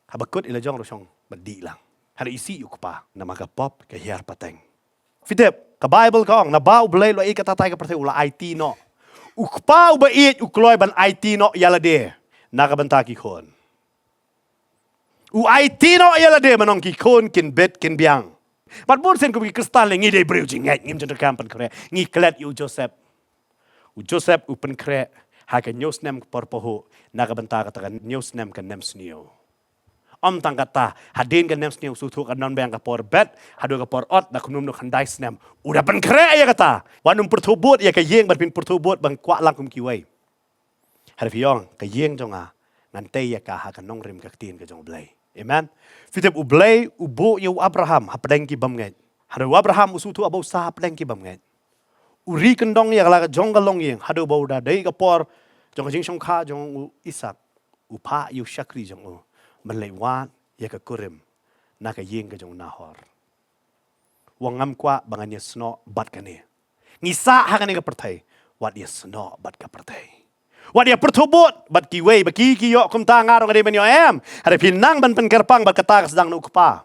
Haba kut i la jong ruh shong ba dih lang. Hynrei isih ïa u kpa, namar ka pop ka hiar pateng. Phi tip, ka Baibl ka ong, naba U Blei u la ïeit katta katta ka pyrthei u la aiti noh. U kpa uba ïeit u kloi ban aiti noh ïa lade. Na ka bynta ki khun. U aiti noh ïa lade ban ong ki khun kin bit kin biang. Bad bun sien kum ki Khristan lei ngi dei briew jingngeit, ngim jin kam pynkhreh. Ngi klet ïa u Joseph. U Joseph u pynkhreh ha ka hynñiew snem ka por pahuh, na ka bynta kata ka hynñiew snem ka nemsniew. Ym tang kata, hadien ka nemsniew u sngewthuh kan don biang ka por bet, haduh ka por ot, da kumno kumno khyndai snem. U da pynkhreh ïa kata. Wat nym pyrthuh bud ïa ka ïing, bad phin pyrthuh bud ban kwah lang kum kiwei. Hynrei phi ong, ka ïing jong nga, ngan tei ïa ka ha ka nongrim ka ktien ka jong U Blei. Amen. Phi tip U Blei, u buh ïa u Abraham, hapdeng ki bymngeit. Hynrei u Abraham, u sngewthuh haba u sah hapdeng ki bymngeit. U ri kyndong ïa ka la ka jong ka longïing, haduh ba u da dei ka por, jong ka jingshongkha, jong u Isak, u phah ïa u shakri jong u, ban leit wad, ïa ka kurim, na ka ïing ka jong u Nahor. Wat ngam kwah ba ngan ïa snoh bad kane. Ngi sah ha kane ka pyrthei. Wat ïa snoh bad ka pyrthei. Wat ïa pyrthuh bud bad kiwei ba ki ki ïoh kumta nga ruh nga dei ban ïoh em. Hynrei phi nang ban pynkyrpang bad kata ka sdang na u kpa.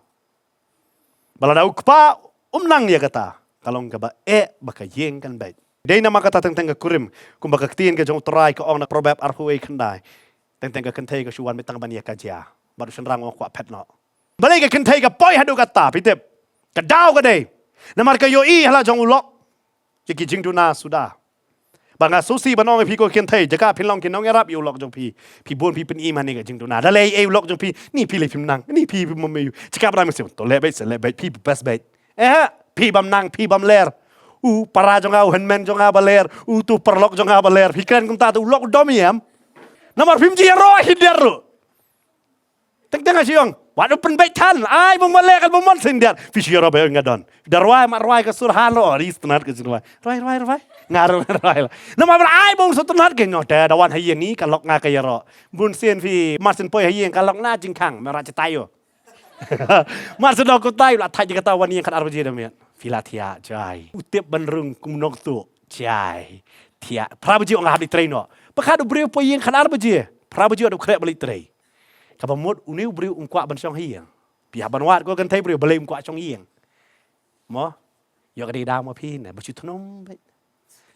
Ba lada u kpa um nang ïa kata. Ka long kaba eh ba ka ïing kan beit. Dei namar kata teng teng ka kurim. Kumba ka ktien ka jong u Trai ka ong na Proverb arphew wei khyndai. Teng teng ka kynthei ka shu wan beit tang ban ïa ka jia. Bad u shynrang u kwah phet noh. Balei ka kynthei ka poi haduh kata, phi tip. Ka daw ka dei. Namar ka ïohi ha la jong u lok. Ïa ki jingduna suda. Ba nga sngewsih ban ong ïa phi ko kynthei, jaka phin long ki nongïarap ïa u lok jong phi. Phi bun phi pynim ha kane ka jingduna. Da lei ei u lok jong phi, ni phi lei phim nang, ni phi phim ym ïohi. Jaka ba dang mynsiem, to leh beit, sa leh beit, phi best beit. Eh, phi bym nang, phi bym ler. U para jong nga, u hynmen jong nga ba ler, uto u paralok jong nga ba ler. Phi kren kumta te u lok u dom ïa em. Namar phim ju ïaroh hi der ruh. Teng teng nga shu ong, wat u pynbeit than, ai bym wan leh kan bym wan sien diat. Phi shu ïaroh ba nga don. Da rwai mat rwai ka sur han lo, ri sngewtynnat ka jingrwai. Rwai, rwai, rwai. Nga rwai, rwai la. Namar ba ai bym sngewtynnat ka, nyoh te da wan ha ïing ni ka lok nga ka ïaroh. Bun sien phi mar sien poi ha ïing ka lok na jingkhang, me ra cha taïew. Mar sien dok kumta la thait jingkata wan ïing khatar baje da miet. Phi la thiah jai. U tip ban rung kum u nongtuh jai. Thiah. Phra baje ong nga hap leit trei noh. Pyrkhat u briew poi ïing khatar baje. Phra baje u dep khreh ba leit trei. Kaba mut une u briew um kwah ban shong ha ïing. Phi hap ban wad ko kynthei briew balei um kwah shong ïing. Mo. Ïoh ka dei daw ma phi ne ba shu thnum beit.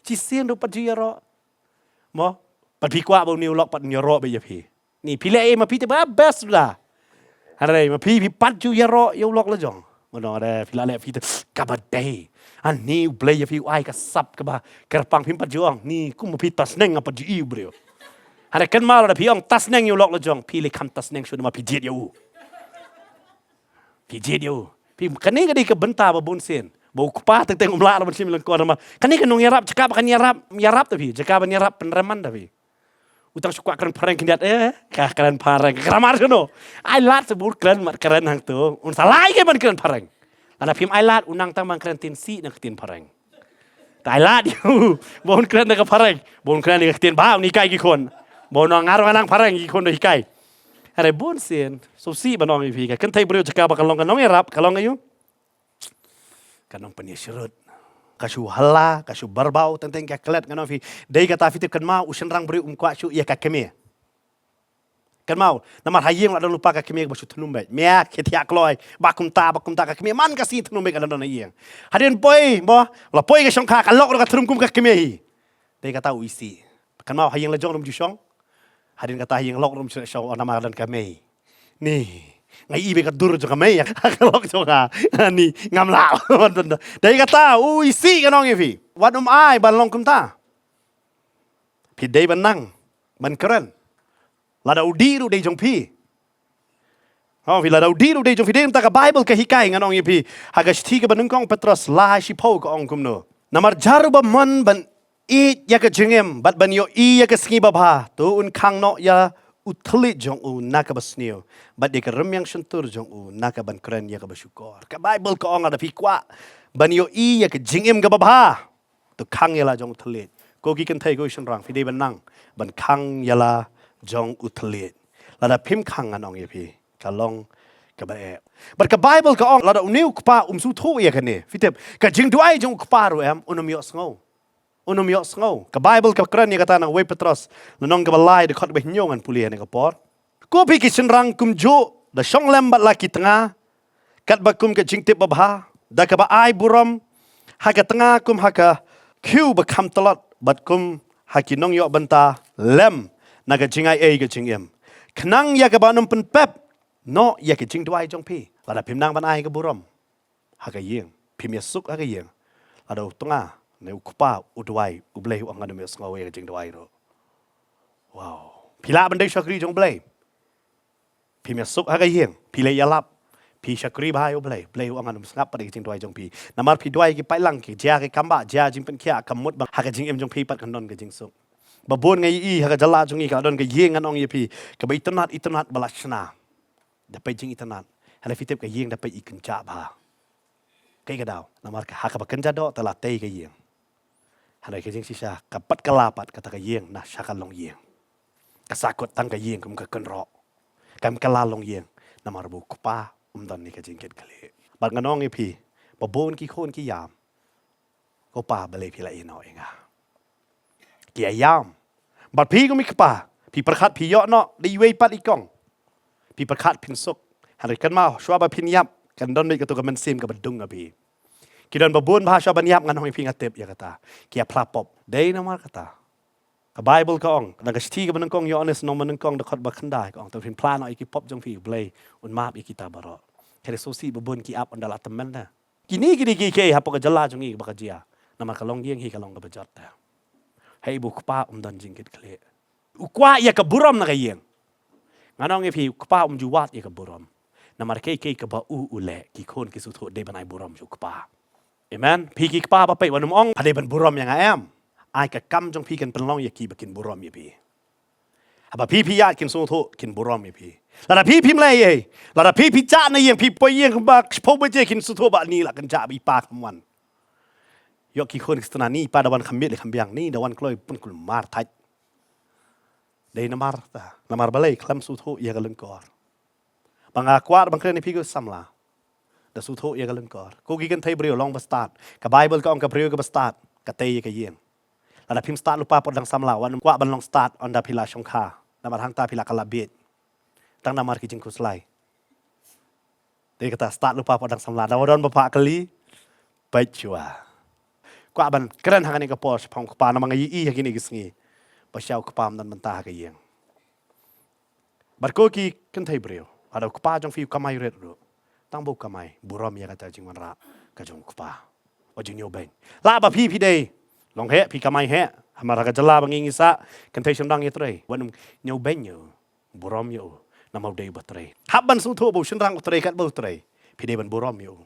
Shisien ruh pat ju ïaroh. Mo. Pat phi kwah ba une u lok pat ïaroh beit ïa phi. Ni phi leh ei ma phi te ba best la. Hynrei ma phi phi pat ju ïaroh ïa u lok la jong. Mo, nong re phi la leh phi te kaba dei. Ani U Blei ïa phi u ai ka sap kaba kyrpang, phim pat ju ong. Ni kum ma phi tasneng nga pat ju ïohi u briew. Hynrei kynmaw lada phi ong tasneng ïa u lok la jong, phi leh kham tasneng shuh namar phi jied ïa u. Phi jied ïa u. Phi, kane ka dei ka bynta ba bun sien. Ba u kpa teng teng um lah ban shim lyngkor namar kane ka nongïarap, jaka ba kan ïarap, ïarap te phi, jaka ban ïarap pynrem man te phi. U tang shu kwah kren phareng khyndiat, eh, ka kren phareng, ka kramar shuh no. Ai lad sa bun kren mat kren hangto. Un sa lai ke ban kren phareng. Lada phim ai lad, u nang tang ban kren ktien sih na ktien phareng. Te ai lad ïa u, ba un kren da ka phareng, ba un kren da ka ktien ba un hikai ki khun. Ba un ong nga ruh nga nang phareng, ki khun da hikai. Hynrei bun sien, sngewsih ban ong ïa phi, ka kynthei briew jaka ba ka long ka nongïarap, ka long aïu? Ka nongpynïasyrut. Ka shu hala, ka shu barbaw, teng teng ka klet, nga ong ïa phi. Dei kata phi tip kynmaw, u shynrang briew um kwah shuh ïa ka kmie. Kynmaw, namar ha ïing la don lypa ka kmie ba shu thnum beit. Mia, ki thiah kloi, ba kumta, ba kumta ka kmie, man ka sngi thnum beit ka don ha ïing. Hadien poi, mo, la poi ka shongkha, ka lok ruh ka thnum kum ka kmie hi. Dei kata u isih. Kynmaw ha ïing la jong ruh um ju shong. Hadien kata ha ïing lok ruh um ju shong, oh, namar ka don ka mei. Ni, nga i beit ka dur jong ka mei, ka lok jong ka. Ni, ngam lah. Dei kata u isih, nga ong ïa phi. Wat um ai ban long kumta. Phi dei ban nang, ban kren. Lada u dih ruh dei jong phi. Ho, phi lada u dih ruh dei jong phi, dei mynta ka Baibl ka hikai, ngan ong ïa phi. Ha ka shithi kaba nyngkong Petros lai shiphew ka ong kumno. Namar jar uba mon ban ïeit ïa ka jingim bad ban ïohi ïa ka sngi babha, to un khang noh ïa u thylliej jong u na kaba sniew, bad ïa ka rymmiang shyntur jong u na kaban kren ïa kaba shukor. Ka Baibl ka ong lada phi kwah ban ïohi ïa ka jingim kaba bha, to khang ïa la jong u thylliej. Ko ki kynthei ko shynrang, phi dei ban nang ban khang ïa la jong u thylliej. Lada phim khang, ngan ong ïa phi, ka long kaba eh. Bad ka Baibl ka ong lada une u kpa um sngewthuh ïa kane, phi tip, ka jingduwai jong u kpa ruh em, un ym ïohsngew. Un ym ïohsngew. Ka Baibl ka kren ïa kata na wei Petros, lynnong kaba lai, dkhot ba hynñiew, ngan pule ha kane ka por. Ko phi ki shynrang kumjuh, da shong lem bad la ki tnga, katba kum ka jingtip babha, da kaba ai burom ha ka tnga kum ha ka khiew ba kham tlot, bad kum ha ki nongïoh bynta lem na ka jingai ei ka jingim. Khnang ïa kaba un ym pynpep noh ïa ka jingduwai jong phi. Lada phim nang ban ai ka burom ha ka ïing, phim ïasuk ha ka ïing, lada u tnga ne u kpa u duwai, U Blei u ong ngan ym ïohsngew ïa ka jingduwai ruh. Wow. Phi lah ban dei shakri jong U Blei, phim ïasuk ha ka ïing, phi leh ïalap, phi shakri bha ïa U Blei, U Blei u ong ngan ym sngap pat ïa ka jingduwai jong phi. Namar phi duwai ki paitlang, ki jia ki kambah, jia jingpynkhiah, ka mut ba ha ka jingim jong phi pat kan don ka jingsuk. Ba bun nga ïohi ha ka jylla jong ngi ka la don ka ïing, ngan ong ïa phi, kaba itynnad itynnad ba la shna. Da peit jingitynnad. Hynrei phi tip ka ïing da peit i kynjah bha. Kaei ka daw? Namar ka ha kaba kynjah doh te la tei ka ïing. Hynrei ka jingshisha, ka pat kylla pat kata ka ïing na sha ka longïing. Ka sahkut tang ka ïing kum ka kynroh. Kam kylla longïing. Namar ba u kpa um don ïa ka jingkitkhlieh. Bad ngan ong ïa phi, ba bun ki khun ki ïam, ko pa, balei phi la ïehnoh ïa nga? Ki ïam. Bad phi kum i kpa, phi pyrkhat phi ïoh noh da iwei pat i kong. Phi pyrkhat phin suk. Hynrei kynmaw, shuwa ba phin ïap, kan don beit kato ka mynsiem kaba dung ha phi. Ki don ba bun bha shuwa ban ïap, ngan ong ïa phi, nga tip ïa kata, ki ïa phla pop. Dei namar kata. Ka Baibl ka ong, na ka shithi kaba nyngkong Ïoannis lynnong ba nyngkong, dkhot ba khyndai, ka ong, to phin phla noh ïa ki pop jong phi, U Blei un map ïa kita baroh. Hynrei sngewsih, ba bun ki ap ynda la tymmen te. Kine, kine ki, ki hapoh ka jylla jong ngi ba ka jia. Namar ka longïing hi ka long kaba jot te. Hei ba u kpa um don jingkitkhlieh. U kwah ïa ka burom na ka ïing. Ngan ong ïa phi, u kpa um ju wad ïa ka burom. Namar kaei kaei kaba u u leh, ki khun ki sngewthuh dei ban ai burom sha u kpa. Amen. Phi ki kpa ba peit, wat nym ong pha dei ban burom ïa nga, em. Ai ka kam jong phi kan pynlong ïa ki ba kin burom ïa phi. Haba phi phi ïaid, kin sngewthuh, kin burom ïa phi. Lada phi phim leh ei ei, lada phi phi jah na ïing, phi poi ïing ba shiphew baje, kin sngewthuh ba ni la kynjah ba i pa kham wan. Ïoh ki khun ki sngewthuh ni i pa da wan kham miet lei kham biang, ni da wan kloi pynkulmar thait. Dei namar ta, namar balei? Khlem sngewthuh ïa ka lyngkor. Ba nga kwah ban kren ïa phi ko samla, da sngewthuh ïa ka lyngkor. Ko ki kynthei briew, long ba stad. Ka Baibl ka ong ka briew kaba stad ka tei ïa ka ïing. Lada phim stad lypa pat dang samla, wat nym kwah ban long stad ynda phi la shongkha. Namar hangta phi la kylla bieit. Tang namar ki jingkhuslai. Dei kata, stad lypa pat dang samla, da wat don ba phah kylli, peit shuwa. Kwah ban kren ha kane ka por shaphang u kpa, namar nga ïohi ha kine ki sngi ba sha u kpa um don bynta ha ka ïing. Bad ko ki kynthei briew, lada u kpa jong phi u kamai rit ruh, tang ba u kamai, burom ïa kata jingwanrah ka jong u kpa. Wat ju ñiewbeiñ. Lah ba phi phi dei long heh, phi kamai heh, hamar ha ka jylla ba ngi ngi sah, kynthei shynrang ïatrei, wat nym ñiewbeiñ ïa u. Burom ïa u, namar u dei uba trei. Hap ban sngewthuh ba u shynrang u trei katba u trei, phi dei ban burom ïa u.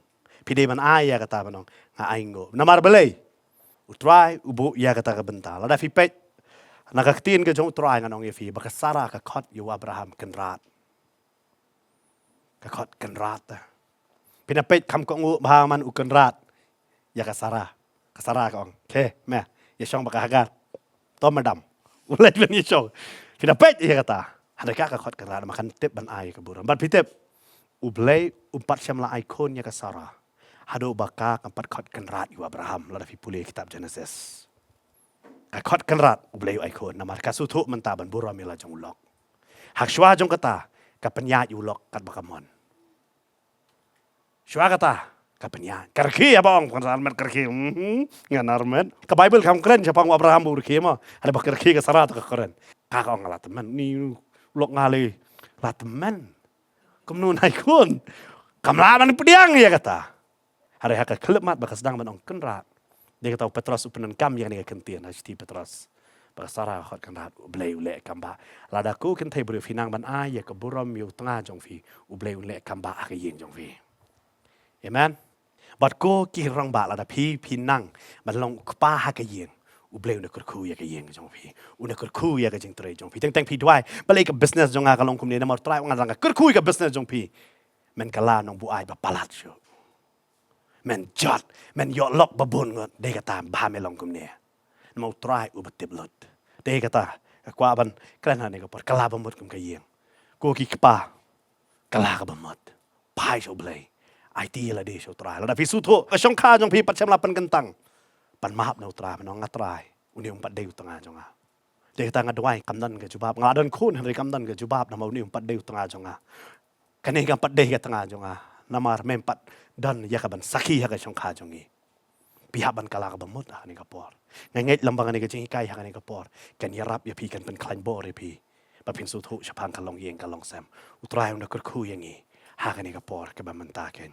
Phi dei ban ai ïa kata ban ong, nga ainguh. Namar balei? U Trai u buh ïa kata ka bynta. Lada phi peit na ka ktien ka jong u Trai, ngan ong ïa phi, ba ka Sara ka khot ïa u Abraham kynrad. Ka khot kynrad te. Phin ïa peit, kham kohnguh bha man u kynrad ïa ka Sara. Ka Sara ka ong, "Khie, me, ïa shong bad ka Hagar. To madam." U leit ban ïa shong. Phin ïa peit ïa kata. Hynrei ka, ka khot kynrad, namar kan tip ban ai ka burom. Bad phi tip, U Blei um pat shym la ai khun ïa ka Sara haduh ba ka kam pat khot kynrad ïa u Abraham, lada phi pule kitab Genesis. Ka khot kynrad, U Blei u ai khun, namar ka sngewthuh mynta ban burom ïa la jong u lok. Ha shuwa jong kata, ka pynïaid ïa u lok katba ka mon. Shuwa kata, ka pynïaid. Ka rkhie, haba ong, pynarmet ka rkhie. Mhm, ngan armet. Ka Baibl kam kren shaphang u Abraham ba u rkhie mo. Hynrei ba ka rkhie ka Sara te ka kren. Ka, ka ong, la tymmen, ni u lok nga lei, la tymmen. Kumno ngan ai khun? Kam lah ban pdiang ïa kata. Hynrei ha ka khyllipmat ba ka sdang ban ong kynrad, dei kata u Petros u pyndonkam ïa kane ka kyntien ha shithi Petros, ba ka Sara ka khot kynrad, U Blei u leh kam bha. Lada ko kynthei briew phi nang ban ai ïa ka burom ïa u tnga jong phi, U Blei un leh kam bha ha ka ïing jong phi. Amen. Bad ko ki rangbah, lada phi phi nang ban long u kpa ha ka ïing, U Blei u na kyrkhu ïa ka ïing jong phi. U na kyrkhu ïa ka jingtrei jong phi. Teng teng phi duwai, balei ka business jong nga ka long kumne, namar u Trai u ong, lada nga kyrkhu ïa ka business jong phi, men kylla nongbuaid ba palat shuh. Men jot, men ïoh lok ba bun ngut, dei kata ba me long kumne. Namar u Trai uba tip lut. Dei kata, ka kwah ban kren ha kane ka por, kylla ba mut kum ka ïing. Ko ki kpa, kylla ka ba mut. Phai sha U Blei. Aiti ïa lade sha u Trai. Lada phi sngewthuh ka shongkha jong phi pat shym la pynkyntang, pan map na u Trai, ban ong, nga Trai, une um pat dei u tnga jong nga. Dei kata nga duwai, kam don ka jubab. Nga la don khun hynrei kam don ka jubab, namar une um pat dei u tnga jong nga. Kane kam pat dei ka tnga jong nga. Namar mem pat don ïa ka ban sakhi ha ka shongkha jong ngi. Phi hap ban kylla ka ba mut ha kane ka por. Nga ngeit lem ba kane ka jinghikai ha kane ka por kan ïarap ïa phi, kan pynkhlaiñ bor ïa phi, ba phin sngewthuh shaphang ka longïing ka longsem. U Trai u na kyrkhu ïa ngi ha kane ka por kaba mynta kein.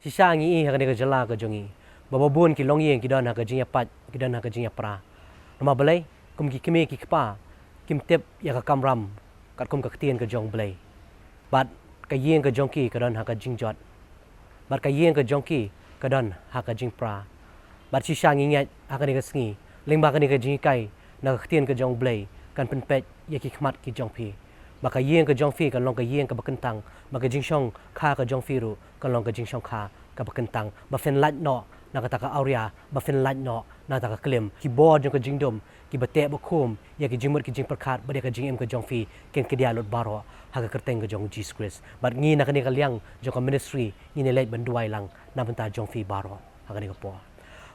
Shisha ngi i ha kane ka jylla ka jong ngi, ba ba bun ki longïing ki don ha ka jingïapait, ki don ha ka jingïapra. Namar balei? Kum ki kmie ki kpa kim tip ïa ka kamram katkum ka ktien ka jong U Blei. Bad ka ïing ka jong ki ka don ha ka jingjot. Bad ka ïing ka jong ki ka don ha ka jingpra. Bad shisha ngi ngeit ha kane ka sngi, lyngba kane ka jinghikai na ka ktien ka jong U Blei, kan pynpeit ïa ki khmat ki jong phi. Ba ka ïing ka jong phi kan long ka ïing kaba kyntang, ba ka jingshongkha ka jong phi ruh kan long ka jingshongkha kaba kyntang. Ba phin lait noh na kata ka awria, ba phin lait noh na kata ka klim. Ki bor jong ka jingdum kiba teh ba khum ïa ki jingmut ki jingpyrkhat bad ïa ka jingim ka jong phi kin kdiah lut baroh ha ka kyrteng ka jong U Jisu Khrist. Bad ngi na kane ka liang jong ka ministry ngin ïa leit ban duwai lang na bynta jong phi baroh ha kane ka por.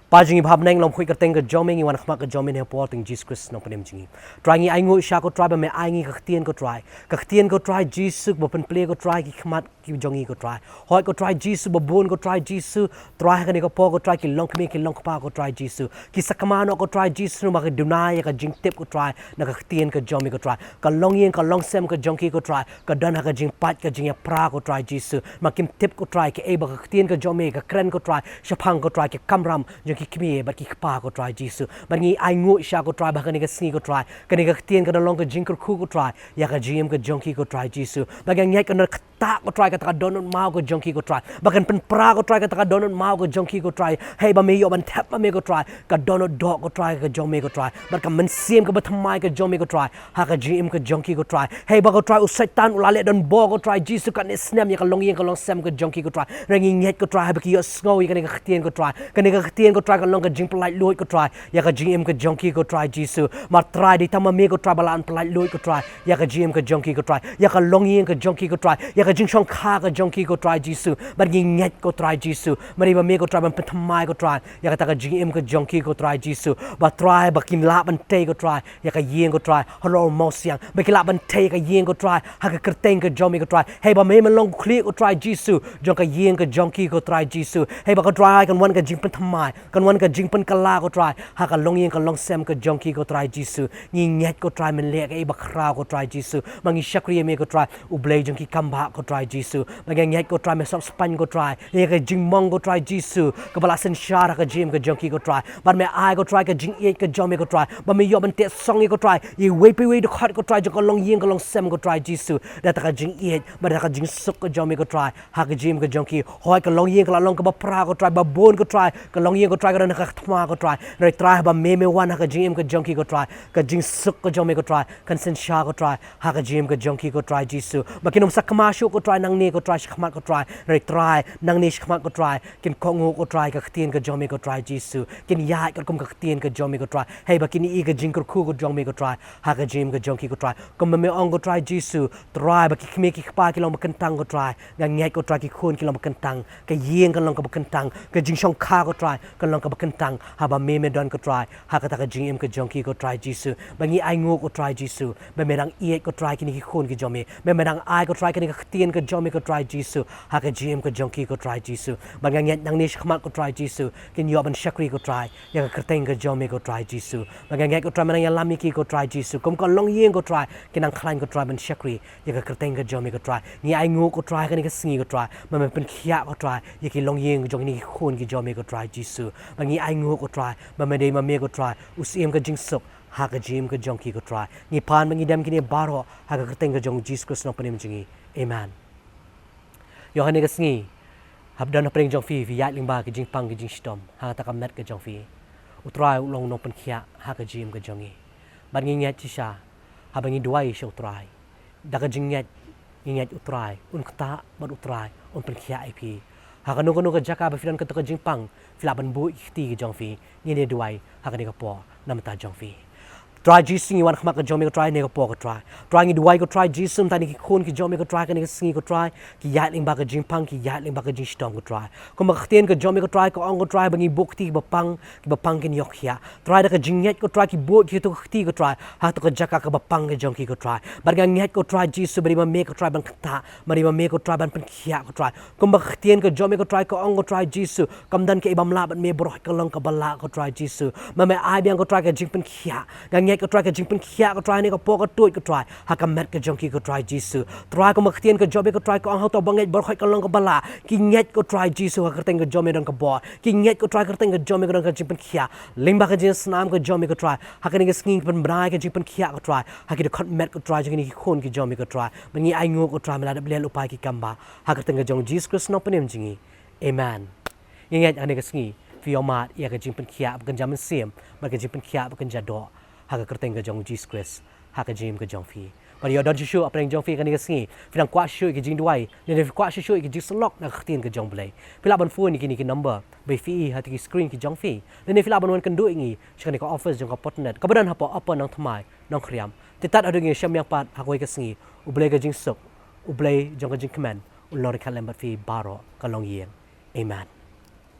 Kpa jong ngi ba ha bneng, long khuid kyrteng ka jong me, ngi wan ha khmat ka jong me ha ka por jong U Jisu Khrist nongpynim jong ngi. Trai ngi ainguh sha ko Trai ba me ai ngi ka ktien ko Trai. Ka ktien ko Trai Jisu ba pynplie ko Trai ki khmat ki jong ngi ko Trai. Hooid ko Trai Jisu ba bun ko Trai Jisu, Trai ha kane ka por ko Trai ki longkmie ki longkpa ko Trai Jisu, ki sakma noh ko Trai Jisu namar ki duna ïa ka jingtip ko Trai na ka ktien ka jong me ko Trai. Ka longïing ka longsem ka jong ki ko Trai ka don ha ka jingpait ka jingïapra ko Trai Jisu. Ma kim tip ko Trai kaei ba ka ktien ka jong me ka kren ko Trai shaphang ko Trai ki kamram jong ki kmie bad ki kpa ko Trai Jisu. Bad ngi ainguh sha ko Trai ba ha kane ka sngi ko Trai, kane ka ktien kan long ka jingkyrkhu ko Trai ïa ka jingim ka jong ki ko Trai Jisu. Bad ngi ngeit kan ktah ko Trai kata ka dohnud maw ka jong ki ko Trai. Ba kan pynpra ko Trai kata ka dohnud maw ka jong ki ko Trai. Hei ba me ïoh ban thep ma me ko Trai, ka dohnud doh ko Trai ka jong me ko Trai, bad ka mynsiem kaba thymmai ka jong me ko Trai ha ka jingim ka jong ki ko Trai. Hei ba ko Trai u Soitan u la leh donbor ko Trai Jisu katne snem ïa ka longïing ka longsem ka jong ki ko Trai. Hynrei ngi ngeit ko Trai haba ki ïohsngew ïa kane ka ktien ko Trai, kane ka ktien ko Trai kan long ka jingpynlait luid ko Trai ïa ka jingim ka jong ki ko Trai Jisu. Namar Trai dei tang ma me ko Trai ba lah ban pynlait luid ko Trai ïa ka jingim ka jong ki ko Trai, ïa ka longïing ka jong ki ko Trai, ïa ka jingshongkha ka jong ki ko Trai Jisu. Bad ngi ngeit ko Trai Jisu, ma dei ma me ko Trai ban pynthymmai ko Trai ïa kata ka jingim ka jong ki ko Trai Jisu. Ba Trai ba kin lah ban tei ko Trai ïa ka ïing ko Trai halor u mawsiang, ba kin lah ban tei ïa ka ïing ko Trai ha ka kyrteng ka jong me ko Trai. Hei ba me men long u khlieh ko Trai Jisu jong ka ïing ka jong ki ko Trai Jisu. Hei ba ko Trai kan wan ka jingpynthymmai, kan wan ka jingpynkylla ko Trai ha ka longïing ka longsem ka jong ki ko Trai Jisu. Ngi ngeit ko Trai men leh kaei ba khraw ko Trai Jisu. Ma ngi shakri ïa me ko Trai, U Blei jong ki kam bah ko Trai Jisu. Ma ngi ngeit ko Trai me sop spaiñ ko Trai ïa ka jingmong ko Trai Jisu kaba la synshar ha ka jingim ka jong ki ko Trai. Bad me ai ko Trai ka jingïeit ka jong me ko Trai, ba me ïoh ban teh song ïa ko Trai ïa iwei pa iwei dkhot ko Trai jong ka longïing ka longsem ko Trai Jisu. Da kata ka jingïeit bad da kata ka jingsuk ka jong me ko Trai ha ka jingim ka jong ki. Hooid ka longïing ka la long kaba pra ko Trai, ba bun ko Trai, ka longïing ko Trai ka don ha ka thma ko Trai. Hynrei Trai haba me me wan ha ka jingim ka jong ki ko Trai, ka jingsuk ka jong me ko Trai kan synshar ko Trai ha ka jingim ka jong ki ko Trai Jisu. Ba kin ym sakma shuh ko Trai nangne ko Trai shakhmat ko Trai. Hynrei Trai nangne shakhmat ko Trai kin kohnguh ko Trai ka ktien ka jong me ko Trai Jisu. Kin ïaid katkum ka ktien ka jong me ko Trai. Hei ba kin ïohi ka jingkyrkhu ka jong me ko Trai ha ka jingim ka jong ki ko Trai. Kumba me ong ko Trai Jisu, Trai ba ki kmie ki kpa ki long ba kyntang ko Trai. Nga ngeit ko Trai ki khun ki long ba kyntang, ka ïing kan long kaba kyntang, ka jingshongkha ko Trai kan long kaba kyntang haba me me don ko Trai ha kata ka jingim ka jong ki ko Trai Jisu. Ba ngi ainguh ko Trai Jisu ba me dang ïeit ko Trai kine ki khun ki jong me, ba me dang ai ko Trai kane ka ktien ka jong me ko Trai Jisu ha ka jingim ka jong ki ko Trai Jisu. Ba nga ngeit nangne shakhmat ko Trai Jisu kin ïoh ban shakri ko Trai ïa ka kyrteng ka jong me ko Trai Jisu. Ba nga ngeit ko Trai me nang ïalam ïa ki ko Trai Jisu, kum ka longïing ko Trai kin nang khlaiñ ko Trai ban shakri ïa ka kyrteng ka jong me ko Trai. Ngi ainguh ko Trai kane ka sngi ko Trai ba me pynkhiah ko Trai ïa ki longïing jong kine ki khun ki jong me ko Trai Jisu. Ba ngi ainguh ko Trai ba me dei ma me ko Trai u Syiem ka jingsuk ha ka jingim ka jong ki ko Trai. Ngi pan ba ngi dem kine baroh ha ka kyrteng ka jong U Jisu Khrist nongpynim jong ngi. Amen. Ïa kane ka sngi, hap don hapdeng jong phi, phi ïaid lyngba ki jingpang ki jingshitom ha kata ka met ka jong phi. U Trai u long u nongpynkhiah ha ka jingim ka jong ngi. Bad ngi ngeit shisha, haba ngi duwai sha U Trai, da ka jingngeit, ngi ngeit U Trai un ktah bad U Trai un pynkhiah ïa phi. Ha kano kano ka jaka ba phi don kato ka jingpang, phi lah ban buh ïa ki kti ki jong phi. Ngin ïa duwai ha kane ka por na ka bynta jong phi. Trai Jisu, ngi wan khmat ka jong me ko Trai ha kane ka por ko Trai. Trai, ngi duwai ko Trai Jisu, mynta kine ki khun ki jong me ko Trai ha kane ka sngi ko Trai, ki ïaid lyngba ka jingpang, ki ïaid lyngba ka jingshitom ko Trai. Kumba ka ktien ka jong me ko Trai ka ong ko Trai, ba ngi buh kti kiba pang, kiba pang kin ïoh khiah. Trai, da ka jingngeit ko Trai ki buh kito ki kti ko Trai ha kato ka jaka kaba pang ka jong ki ko Trai. Bad nga ngeit ko Trai Jisu, ba dei ma me ko Trai ban ktah, ba dei ma me ko Trai ban pynkhiah ko Trai. Kumba ka ktien ka jong me ko Trai ka ong ko Trai Jisu, kam don kaei bym lah bad me, baroh ka long kaba lah ko Trai Jisu. Ma me ai biang ko Trai ka jingpynkhiah. Nga ngeit ko Trai ka jingpynkhiah ko Trai ha kane ka por ka tuid ko Trai ha ka met ka jong ki ko Trai Jisu. Trai, kumba ka ktien ka jong me ko Trai ka ong, ha uta uba ngeit baroh ka long kaba lah. Ki ngeit ko Trai Jisu ha ka kyrteng ka jong me don ka bor. Ki ngeit ko Trai ha ka kyrteng ka jong me ka don ka jingpynkhiah. Lyngba ka jingsnam ka jong me ko Trai, ha kane ka sngi pynbna ka jingpynkhiah ko Trai ha ki dkhot met ko Trai jong kine ki khun ki jong me ko Trai. Ba ngi ainguh ko Trai me la dep leh lypa ïa ki kam bha. Ha ka kyrteng ka jong Jisu Khrist u nongpynim jong ngi. Amen. Ngi ngeit ha kane ka sngi phi ïohmad ïa ka jingpynkhiah ba kynja mynsiem bad ka jingpynkhiah ba kynja doh ha ka kyrteng ka jong Jisu Khrist ha ka jingim ka jong phi. Bad ïoh don shuh shuh hapdeng jong phi ha kane ka sngi, phi dang kwah shuh shuh ïa ki jingduwai, lane phi kwah shuh shuh ïa ki jingsyllok na ka ktien ka jong U Blei, phi lah ban phone ïa kine ki number ba phi ïohi ha ki screen ki jong phi, lane phi lah ban wan kynduh ïa ngi sha kane ka office jong ka Potnet kaba don hapoh Upper Nongthymmai, Nongkriam. Te tad haduh ngin ïashem biang pat ha kawei ka sngi, U Blei ka jingsuk, U Blei jong ka jingkmen un long ryngkat lem bad phi baroh ka longïing. Amen.